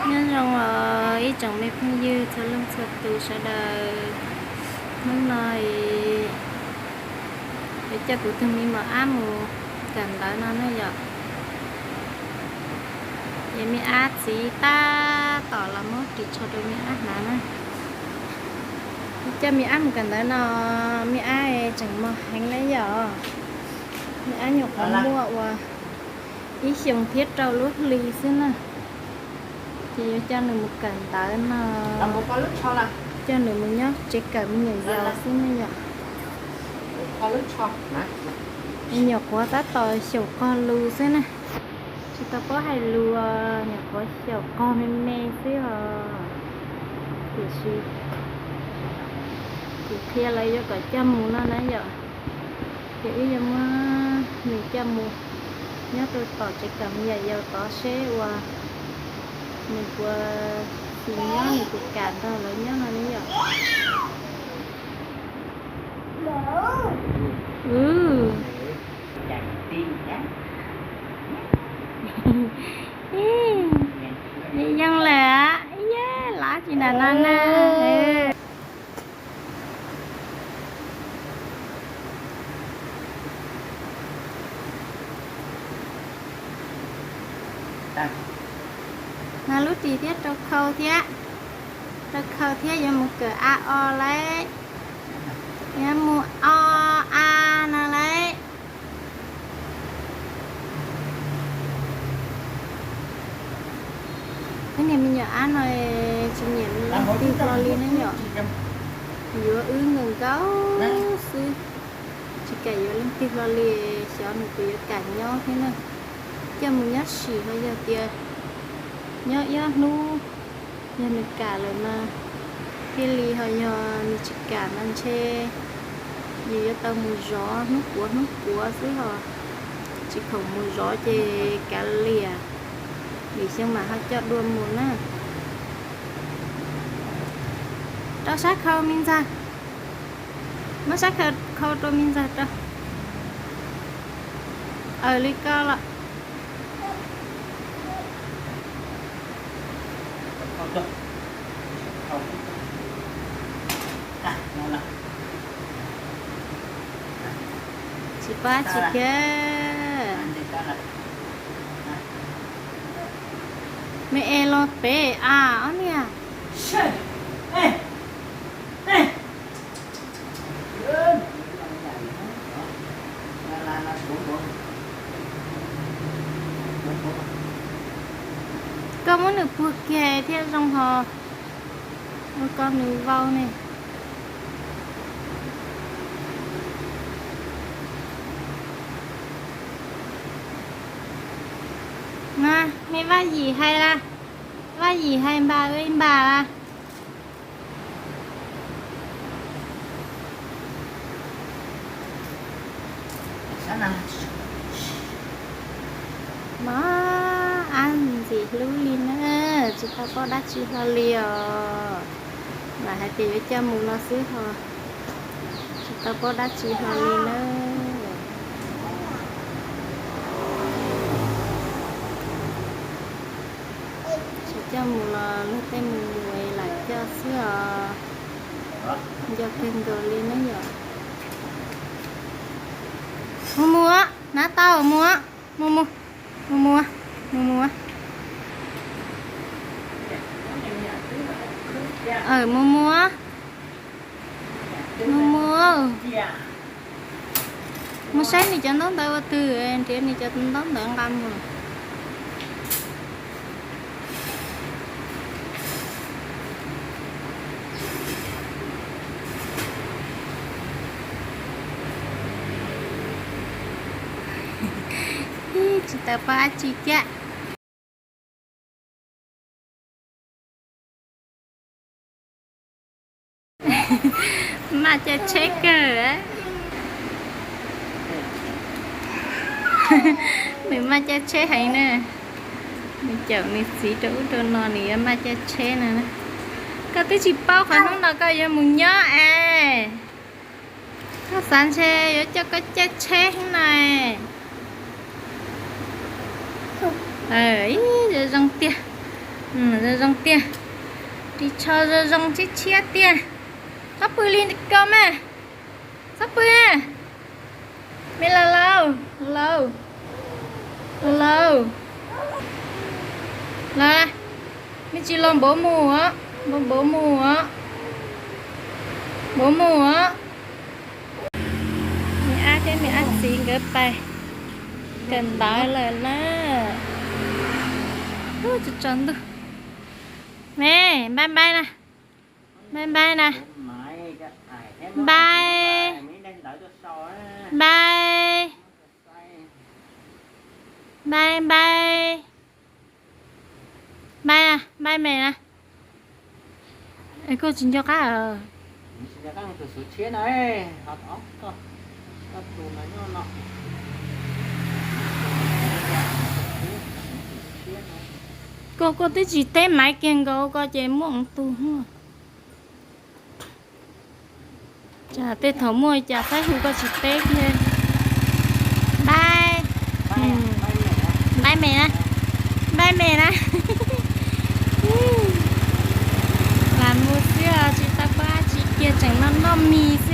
Nyob zoo os ib tsoom me phooj ywg txhua leej txhua tus sawv daws. Hnub no yuav coj kuv tus me mos ab mus kawm ntawv no na yom. Ces me ab txiv tab tom los muab ris tsho rau me ab hnav na. Coj me ab mus kawm ntawv no, me ab tseem mos heev na yom. Me ab nyuam qhuav muaj ua ib xyoos thiab rau lub hli xwb na. Ces yuav coj nws mus kawm ntawv no, coj nws mus nyob tsev kawm me nyuam yaus xwb na yom. Me nyuam qhuav tab tom xyaum qog lus xwb na. Tsis tau paub hais lus, nyuam qhuav xyaum qog me me xwb os. Tiam sis kuv qhia lawv yuav kom coj mus no na yom. Ces wb yuav muab nws coj mus nyob rau tom tsev kawm me nyuam yaus tod seb uas nws puas xis nyob, nws puas kam nrog lawv nyob no ne yom. Yeej lawm, lov tsis nram no na. No lub ris thiab rau khau thiab, rau khau thiab yuav mus kawm a o lauj, yuav mus o a no lauj. Wb niag me nyuam ab no tsis nyiam leej twg hlo li ne yom. Yuav wb nkaus nkaus xwb, tsis kam yuav leej twg hlo li, xyov nws puas yuav kam nyob thiab na. Coj mus nyob sim ho yog tias nyob ib ob hnub, yog nws kam lawm mas thiaj li, ho yog nws tsis kam mas ntshe nws yuav tau mus zov hnub puav hnub puav xwb os. Tsis khoom mus zov ces kav liam, lwm xyoo mam ho coj dua mus na. Rau sab khau me ntxawg, muab sab khau khau rau me ntxawg rau. Aws, li ko los. Tsis pab tsis kiag. Me es los pem as ob niag. Koj muab nws puag kiag thiaj zoo ho ua koj nws vau ne. Na, me Vaj Yim hais la, Vaj Yim hais npam ua npam la. Mas ab ntxim hlub li na, tsis tau paub dab tsi hlo li os. Lam hais tias yuav coj mus no xwb ho tsis tau paub dab tsi hlo li na. Tsis coj mus los luag tej mus mus es lam coj xwb os. Nco kawg nkaus li ne yom. Mus mus, hnav tau mus, mus mus, mus mus, mus mus. Mus mus, mus mus. Mus saib nws cov ntaub ntawv ua twg, nrhiav nws cov ntaub ntawv nqa mus. Tsis tau paub dab tsi kiag. Maj caij tsheb kawg. Nws maj caij tsheb heev na. Nws caum nws txiv rau ub rau no, nws yuav maj caij tsheb no. Koj twb tsis paub qhov hnub no koj yuav mus nyob es. Koj xav ntshe yuav coj koj caij tsheb hnub no. Ib, zoo tiag. Zoo zoo tiag. Ris tsho zoo zoo tshiab tshiab tiag. Txhob pw li ko mas. Txhob pw na. Me laus laus, laus laus, los, me tsis los npaum mus os, npaum mus os, npaum mus os. Me ab thiab me ab txiv nkawd pais kawm ntawv lawm na. Tsaus tsaus ntuj. Me, npais npais na, npais npais na, npais, npais, npais npais, npais, npais me na. Koj tsis nco qab. Koj, koj twb tsis teb Maiv kiag nkaus ko ces muaj tus. Tej thaum muaj cas saib hu koj tsis teb kiag. Npais, npais me na, npais me na. Lam mus xwb tsis tau pab tsis kiag tseem noj noj mis